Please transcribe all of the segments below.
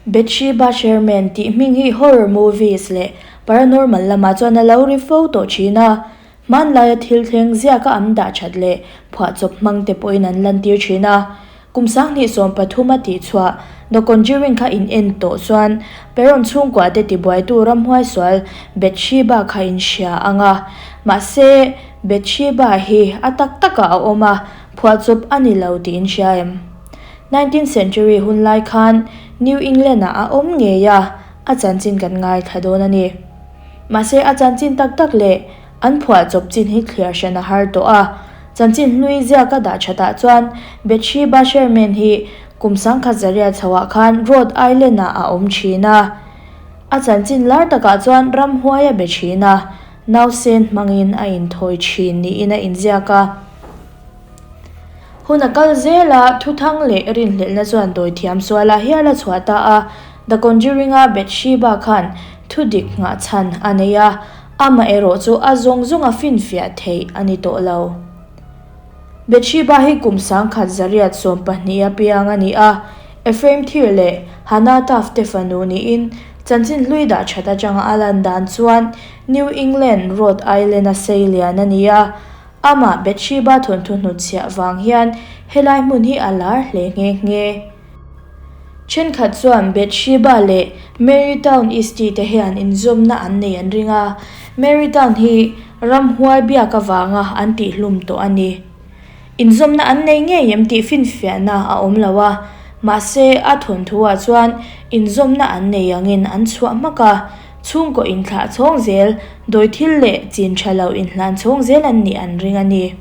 Bathsheba Sherman tih hming hi horror movies leh paranormal lamah chuan a lo ri fo tawh thin a. Hmanlaia thil thleng ziaka an dah that leh phuahchawp hmang te pawhin an lantir thin a. Kum 2013 a tihchhuah The Conjuring kha in en tawh chuan Perron chhungkua te tibuaitu ramhuai sual Bathsheba kha in hria ang a. Mahse, Bathsheba hi a tak takah a awm a, phuahchawp a ni lo tih in hria em? Nineteenth century hun lai khan New England ah a awm ngei a, a chanchin kan ngaithla dawn a ni. Mahse, a chanchin tak tak leh an phuahchawp chin hi thliar hran a har tawh a. Chanchin hlui ziaka dah thatah chuan Bathsheba Sherman hi kum 10,100 chhoah khan Rhode Island-ah a awm thin a. A chanchin lar takah chuan ramhuai a be thin a, nausen hmangin a inthawi thin niin a inziak a. Hun a kal zel a, thuthang leh rinhlelhna chuan dawithiam sualah hial a chhuah ta a. The Conjuring-a Bathsheba khan thudik nghah chhan a nei a, amaherawh chu a zawng zawnga finfiah theih a ni tawh lo. Bathsheba hi kum 1812 a piang a ni a, Ephraim Thir leh Hannah Taft te fanu niin chanchin hlui dah that atanga a lan dan chuan New England, Rhode Island-a sei lian a ni a. Amah Bathsheba thawnthu hnutchhiah vang hian helai hmun hi a lar hle nghe nghe. Thenkhat chuan Bathsheba leh Marytown Eastie te hian inzawmna an nei an ring a, Marytown hi ramhuai biak avanga an tihhlum tawh a ni. Inzawmna an nei ngei em tih finfiahna a awm lo a, mahse a thawnthuah chuan inzawmna an nei angin an chhuah hmak a, chhungkaw inthlah chhawng zel, dawi thil leh chin tha lo inhlan chhawng zel an nih an ring a ni.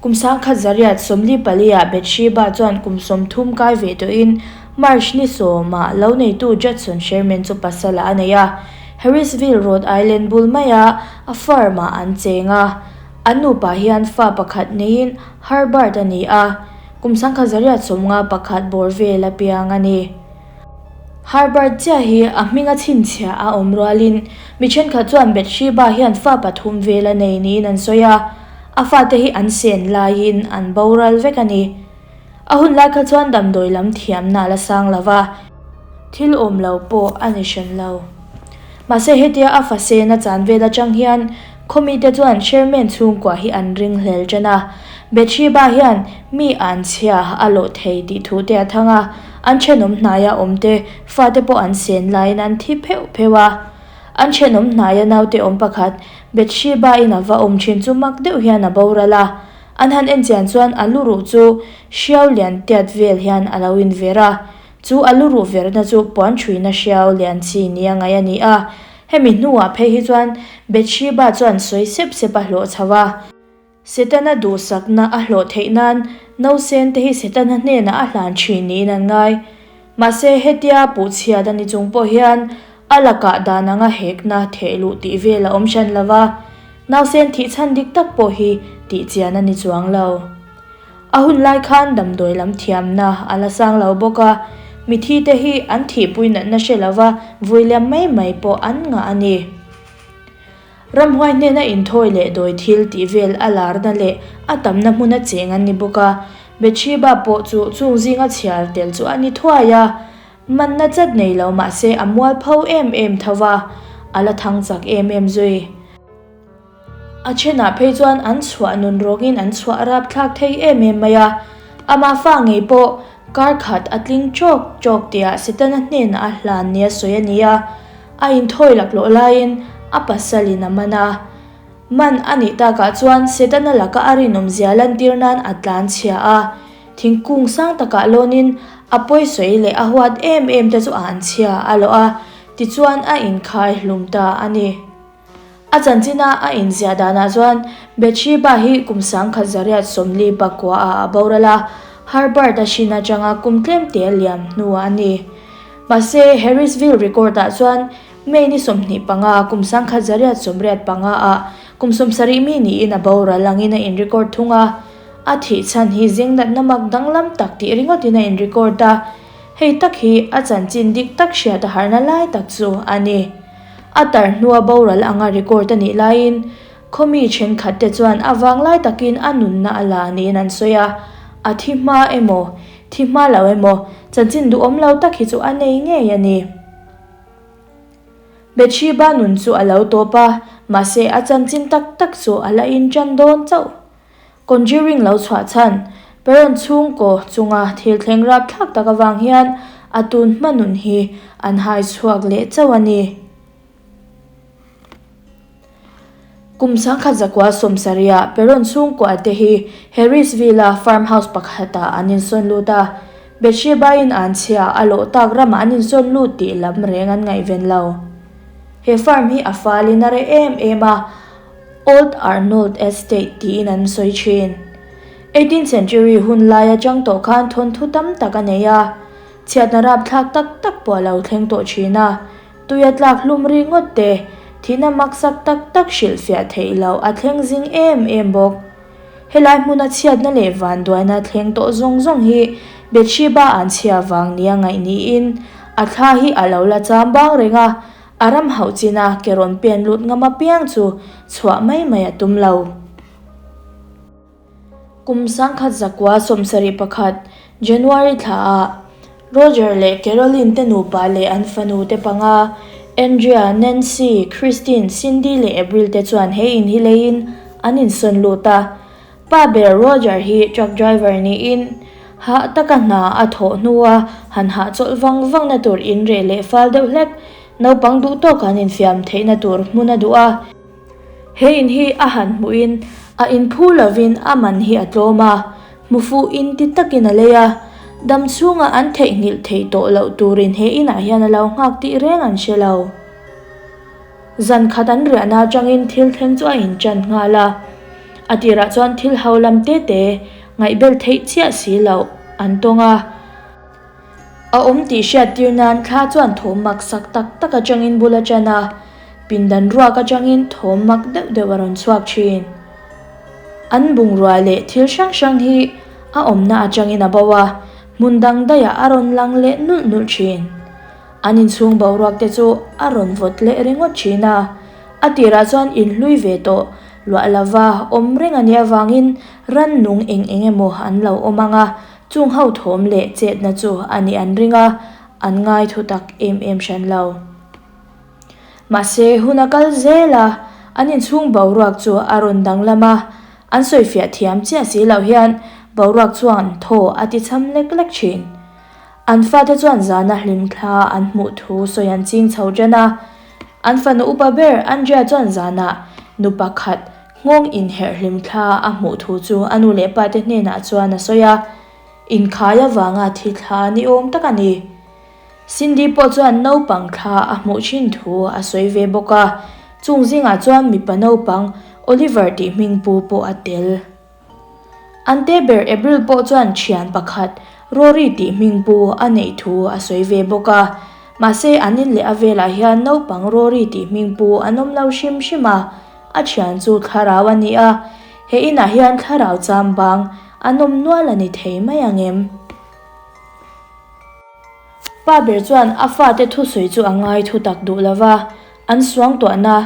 Kum 1944 ah Bathsheba chuan kum 30 kai ve tawhin March ni sawmah lo neitu Judson Sherman chu pasalah a nei a. Harrisville, Rhode Island bul maia a farm-ah an cheng a. An nupa hian fa pakhat neiin Herbert a ni a, kum 1951 bawr vel a piang a ni. Herbert chiah hi a hminga chhinchhiah a awm rualin mi thenkhat chuan Bathsheba hian fa pathum vel a nei niin an sawi a, a fate hi an sen laiin an boral vek a ni. A hun lai kha chuan damdawi lam thiamna a la sang lo va, thil awm lo pawh a ni hran lo. Mahse hetia a fa sen a chan vel atang hian Khawmite chuan Sherman chhungkua hi an ringhlel ṭan a, Bathsheba hian mi an chhia a lawh thei tih thu te a thang a, an ṭhenawm hnaia awmte fate pawh an sen laiin an thi pheuh pheuh a. An ṭhenawm hnaia naute awm pakhat Bathsheba-in a va awm ṭhin chu mak deuh hian a boral a, an han enchian chuan a luruh chu hriau lian tiat vel hian a lo inver a, chu a luruh verna chu puan ṭhuina hriau lian chi nia ngaih a ni a. Hemi hnuah phei hi chuan Bathsheba chuan sawi sep sep a hlawh chho a. Setana duhsakna a hlawh theih nan nausen te hi Setana hnenah a hlan thin niin an ngai. Mahse hetia puhchhiat a ni chung pawh hian a lakah dan anga hekna theh luh tih vel a awm hran lo va, nausen thih chhan dik tak pawh hi tih chian a ni chuang lo. A hun lai khan damdawi lam thiamna a la sang lo bawk a, mithi te hi an thihpui natna hre lova vui liam mai mai pawh an ngah a ni. Ramhuai hnena inthawi leh dawi thil tih vel a larna leh a tamna hmuna cheng an ni bawk a, Bathsheba pawh chu chung zinga chhiar tel chu a ni thuai a, manna chat nei lo mahse a mualpho em em tho va, a la thang chak em em zui. A thenah phei chuan an chhuah nun rawngin an chhuah rapthlak thei em em mai a, amah fa ngei pawh kar khat a tling chawk chawk tihah Setana hnenah a hlan nia sawi a ni a, a inthawi laklawh laiin a pasalin a man a. Man a nih takah chuan Setana laka a rinawmzia lantir nan a tlan chhia a, thingkung sang takah lawnin a pawisawi leh a huat em em te chu a an chhia a lawh a, tichuan a inkhai hlum ta a ni. A chanchina a inziah danah chuan Bathsheba hi kum 1949 ah a boral a, Herbert a hrin atanga kum tlemte a liam hnuah a ni. Mahse, Harrisville Record-ah chuan May ni 25, kum 1985 ah kum 70 mi niin a boral angin a in-record thung a. A thih chhan hi zing natna mak danglam tak tih ringawtin a in-record a, hei tak hi a chanchin dik tak hriat a harhna lai tak chu a ni. A tar hnua boral anga record a nih laiin khawmi thenkhat te chuan a vanglai takin a nunna a la niin an sawi a, a thi hma emaw, thi hma lo emaw, chanchin duhawm lo tak hi chu a nei ngei a ni. Bathsheba nun chu a lo tawp a, mahse a chanchin tak tak chu a la inṭan dawn chauh. Conjuring lo chhuah chhan, Perron chhungkaw chunga thil thleng rapthlak tak avang hian a tun hma nun hi an hai chhuak leh chauh a ni. Kum 1900 sawmsarihah Perron chhungkua te hi Harrisville-a farm house pakhatah an insawn lut a, Bathsheba-in an chhia a lawh tak ramah an insawn lut tih lam reng an ngaihven lo. He farm hi a falin a reh em em a, Old Arnold Estate tiin an sawi thin. Eighteenth century hun lai atang tawh khan thawnthu tam tak a nei a, chhiatna rapthlak tak tak pawh a lo thleng tawh thin a, tuia tlak hlum ri ngawt te, thihna maksak tak tak hrilhfiah theih loh a thleng zing em em bawk. Helai hmuna chhiatna leh vanduaina thleng tawh zawng zawng hi Bathsheba an chhia vang nia ngaih niin a thla hi a lo la cham bang reng a, A ram hauh china ke rawn pen lut ngam apiang chu chhuah mai mai a tum lo. Kum 1971 January thlaah Roger leh Caroline te nupa leh an fanu te panga Andrea, Nancy, Christine, Cindy leh Avril te chuan he in hi leiin an insawn lut a. Pa ber Roger hi truck driver niin hah taka hna a thawh hnua han hahchawlh vang vangna tur in reh leh fal deuh hlek, naupang duh tawk an infiam theihna tur hmun a duh a. He in hi a han hmuhin a inphu lovin a man hi a tlawm a, hmu fuh in ti takin a lei a, dam chhunga an theihnghilh theih tawh loh turin he inah hian a lo nghak tih reng an hre lo. Zan khat an riahna atangin thil thleng chu a inṭan nghal a, a tirah chuan thil ho lam te te ngaihbel theih chiah si loh an tawng a. A awm tih hriat tir nan thla chuan thawm mak sak tak tak atangin bul a ṭan a, pindan ruak atangin thawm mak deuh deuh a rawn chhuak ṭhin. An bungrua leh thil hrang hrang hi a awmna atangin a bo a, hmun dang daihah a rawn lang leh nulh nulh ṭhin. An inchhung boruak te chu a rawn vawt leh ringawt thin a, a tirah chuan inhlui ve tawh luah lova awm reng a nih avangin rannung eng eng emaw an lo awm ang a, chung ho thawm leh chetna chu a nih an ring a, an ngai thu tak em em hran lo. Mahse, hun a kal zel a, an inchhung boruak chu a rawn danglam a, an sawifiah thiam chiah si loh hian boruak chuan thaw a ti cham lek lek thin. An fate chuan zana hlimthla an hmuh thu sawi an ching chho ṭan a. An fanu upa ber Andrea chuan zanah nu pakhat nghawng inherh hlimthla a hmuh thu chu a nu leh pate hnenah chuan a sawi a, inkhai avanga thi thla ni awm tak a ni. Cindy pawh chuan naupang thla a hmuh ṭhin thu a sawi ve bawk a, chung zingah chuan mipa naupang Oliver tih hming pu pawh a tel. An te ber April pawh chuan thian pakhat Rory tih hming pu a neih thu a sawi ve bawk a. Mahse an in leh a velah hian naupang Rory tih hming pu an awm lo hrim hrim a, a thian chu thlarau a ni a, he inah hian thlarau cham bang an awm nual a ni thei mai ang em? Pa ber chuan a fate thusawi chu a ngai thu tak duh lo va, an suangtuahna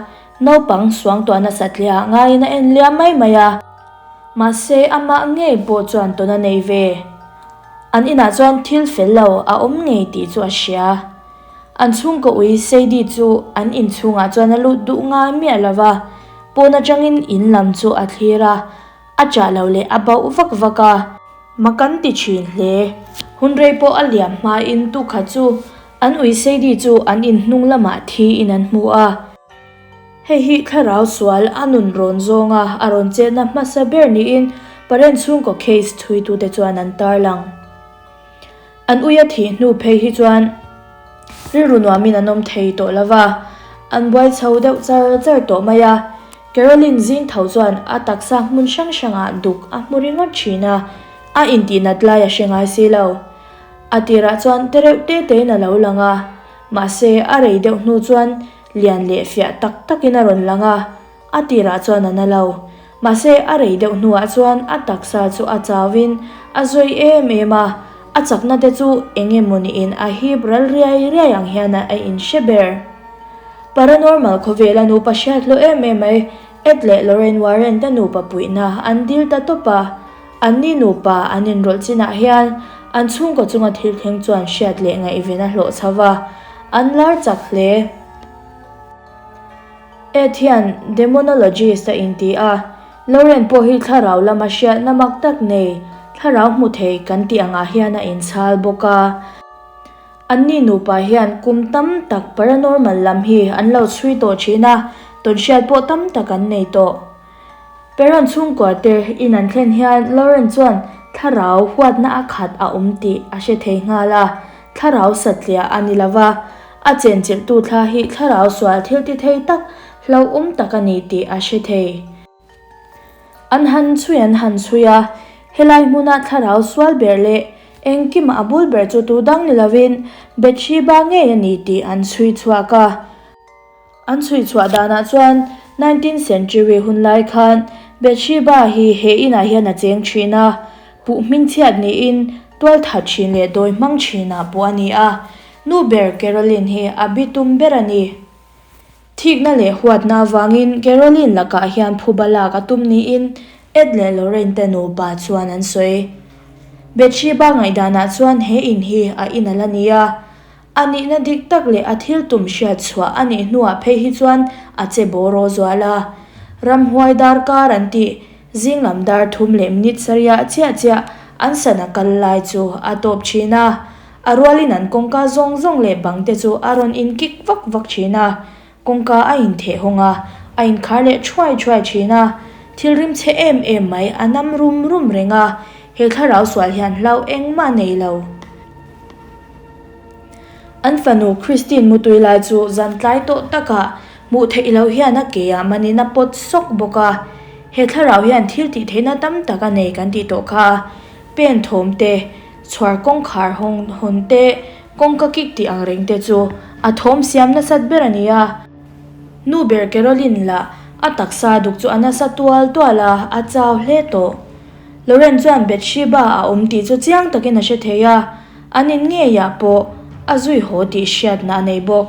Naupang suangtuahna satliah ngaiin a en liam mai mai a, mahse amah ngei pawh chuan tawn a nei ve. An inah chuan thil fel lo a awm ngei tih chu a hria. An chhungkaw ui Sadie chu an inchhungah chuan a lut duh ngai miah lo va, pawn atangin in lam chu a thlir a, a chah lo leh a bauh vak vak a. Mak an ti thin hle. Hun rei pawh a liam hmain tukhat chu an ui Sadie chu an inhnung lamah thiin an hmu a. Hei hi thlarau sual a nun rawn zawnga a rawn chetna hmasa ber niin parent chhungkaw case chhuitute chuan an tarlang. An ui a thih hnu phei hi chuan rilru nuamin an awm thei tawh lo va, an buai chho deuh char char tawh mai a. Caroline zing tho chuan a taksa hmun hrang hrangah duk a hmu ringawt thin a, a intihnat lai a hre ngai si lo. A tirah chuan tereuh te tein a lo lang a, mahse a rei deuh hnu chuan Lian leh fiah tak takin a rawn lang a, a tirah chuan a na lo. Mahse, a rei deuh hnuah chuan a taksa chu a chauin a zawi em em a, a chakna te chu eng emaw niin a hip ral riai riai ang hian a inhre ber. Paranormal khawvela nupa hriat hlawh em em mai Ed leh Lorraine Warren te nupa puihna an dil ta tawp a, anni nupa an inrawlh chinah hian An chhungkaw chunga thil thleng chuan hriat leh ngaihven a hlawh chho va, an lar chak hle. Ed hian demonologist a inti a, Lauren pawh hi thlarau lama hriatna mak tak nei, thlarau hmu thei kan tih angah hian a inchhal bawk a. Anni nupa hian kum tam tak paranormal lam hi an lo chhui tawh thin a, tawnhriat pawh tam tak an nei tawh. Perron chhungkua te in an thlen hian Lauren chuan thlarau huatna a khat a awm tih a hre thei nghal a, thlarau satliah a ni lova, a chenchilhtu thla hi thlarau sual thil ti thei tak hlauhawm tak a ni tih a hre thei. An han chhui an han chhui a, helai hmuna thlarau sual ber leh engkima a bul ber chu tu dang ni lovin Bathsheba ngei a ni tih an chhui chhuak a. An chhui chhuah danah chuan nineteenth century hun lai khan Bathsheba hi he inah hian a cheng thin a, puh hmingchhiat niin tualthat thin leh dawi hmang thinah pawh a ni a, nu ber Caroline hi a bitum ber a ni. Thikna leh huatna avangin Caroline lakah hian phuba lak a tum niin Ed leh Lorraine te nupa chuan an sawi. Bathsheba ngaihdanah chuan he in hi a in a la ni a, a nihna dik tak leh a thil tum hriat chhuah a nih hnuah phei hi chuan a che bawraw zual a. Ramhuai darkar an tih zinglam dar thum leh minute sarihah chiah chiah an sana kal lai chu a tawp thin a. A rualin an kawngka zawng zawng leh bang te chu a rawn inkik vak vak thin a, kawngka a intheh hawng a, a inkhar leh thuai thuai thin a, thil rim chhe em em mai a nam rum rum reng a, he thlarau sual hian hlau engmah nei lo. An fanu Christine mutui lai chu zan tlai tawh takah hmuh theih loh hian a ke ah manin a pawt sawk bawk a, he thlarau hian thil tih theihna tam tak a nei kan tih tawh kha, pen thawm te, Chhuar kawngkhar hawng hawn te, kawngka kik tih ang reng te chu a thawm siam nasat ber a ni a. Nu ber Caroline lah a taksa duk chu a nasa tual tual a, a chau hle tawh. Lauren chuan Bathsheba a awm tih chu chiang takin a hre thei a, an in ngeiah pawh a zui haw tih hriatna a nei bawk.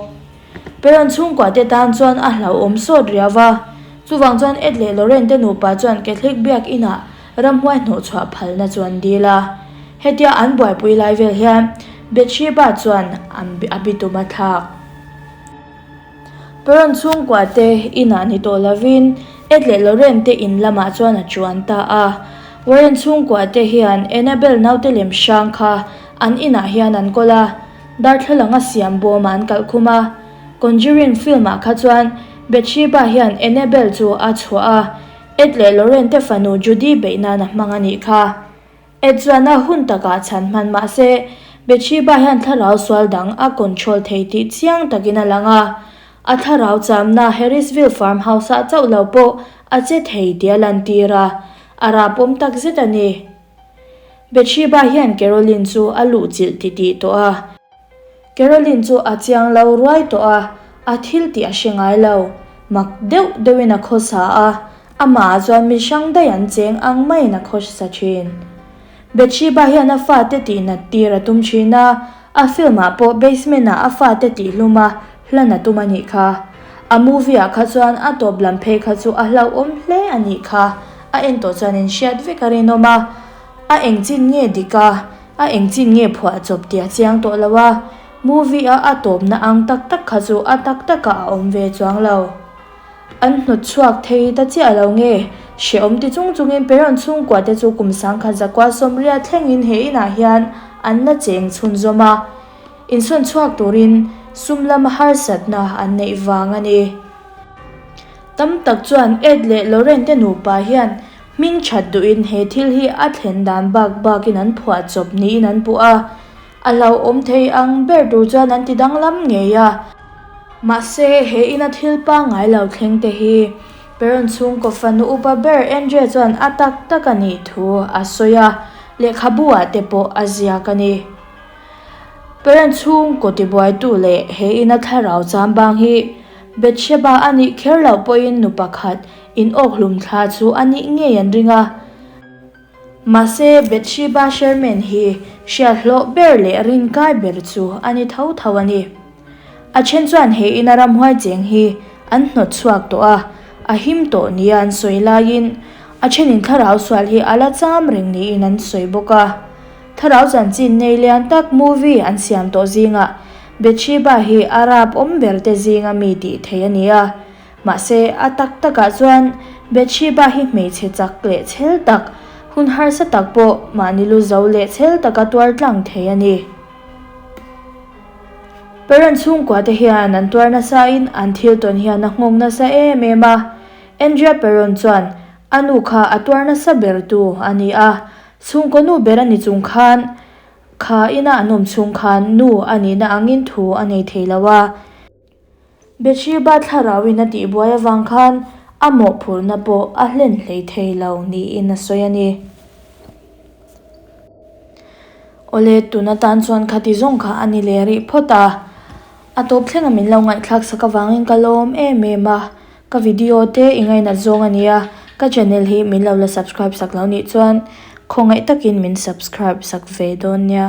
Perron chhungkua te tan chuan a hlauhawm sawt riau va, chuvang chuan Ed leh Lauren te nupa chuan Catholic biak inah ramhuai hnawhchhuah phalna chu an dil a. Hetia an buaipui lai vel hian Bathsheba chuan a bitum a thlak. Perron chhungkua te inah ni tawh lovin Ed leh Lauren te in lamah chuan a chuan ta a. Warren chhungkua te hian Annabel naute lem hrang kha an inah hian an kawl a. Darthlalang a siam bawm ah an kalh khum a, Conjuring film ah kha chuan Bathsheba hian Annabelle chu a chhuah a, Ed leh Lorraine te fanu Judy beih nan a hmang a nih kha. Ed chuan a hun takah chhan hman mah se, Bathsheba hian thlarau sual dang a control thei tih chiang takin a lang a, a thlarau chamna Harrisville farmhouse ah chauh lo pawh a che thei tih a lantir a, a rapawm takzet a ni. Bathsheba hian Caroline chu a luhchilh titih tawh a. Caroline chu a chiang lo ruai tawh a, a thil tih a hre ngai lo. Mak deuh deuhin a khawsa a, amah ah chuan mi hrang daih an cheng ang maiin a khawsa thin. Bathsheba hian a fate tihnat tir a tum thin a, a film ah pawh basement ah a fate tihhlum a hlan a tum a nih kha. A movie ah kha chuan a tawp lam phei kha chu a hlauhawm hle a nih kha. A en tawh chuan in hriat vek a rinawm a, a eng chin nge dik a, a eng chin nge phuah chawp tih a chiang tawh lo a, movie a a tawpna ang tak tak kha chu a tak takah a awm ve chuang lo. An hnawt chhuak thei ta chiah lo nge, hrehawm ti chung chungin Peron chhungkua te chu kum sangkhat zakua sawmriat thlengin he inah hian an la cheng chhunzawm a, insawn chhuak turin sum lama harsatna an neih vang a ni. Tam tak chuan Ed leh Lauren te nupa hian hming that duhin he thil hi a thlen dan bak bakin an phuah chawp niin an puh a, a hlauhawm thei ang ber tur chuan an ti danglam ngei a. Mahse, he ina thil pangngai lo thleng te hi Perron chhungkaw fanu upa ber Andrea chuan a tak tak a nih thu a sawi a, lehkhabu ah te pawh a ziak a ni. Perron chhungkaw tibuaitu leh he ina thlarau chambang hi Bathsheba a nih kher loh pawhin nu pakhat in awkhlum thla chu a nih ngei an ring a. Mahse, Bathsheba Sherman hi hriat hlawh ber leh rinkai ber chu a ni tho tho a ni. A then chuan he ina ramhuai cheng hi an hnawt chhuak tawh a, a him tawh nia an sawi laiin a thenin thlarau sual hi a la cham reng niin an sawi bawk a. Thlarau chanchin nei lian tak movie an siam tawh zingah Bathsheba hi a rap awm ber te zinga mi tih theih a ni a. Mahse, a tak takah chuan Bathsheba hi hmeichhe chak leh chhel tak, hun harsa tak pawh mahni lu zo leh chhel taka tuar tlang thei a ni. Parent chhungkua te hian an tuar nasain an thil tawn hian a nghawng nasa em em a. Andrea Perron chuan a nu kha a tuar nasa ber tu a ni a, chhungkaw nu ber a ni chung khan kha ina an awm chhung khan nu a nihna angin thu a nei thei lo a. Bathsheba thlarauin a tihbuai avang khan a mawhphurhna pawh a hlen hlei thei lo niin a sawi a ni. Awle, tun atan chuan khati zawng kha a ni leh rih phawt a. A tawp thlenga min lo ngaihthlak sak avangin ka lawm em em a. Ka video te i ngainat zawng a nia, ka channel hi min lo la subscribe sak lo nih chuan khawngaih takin min subscribe sak ve dawn nia.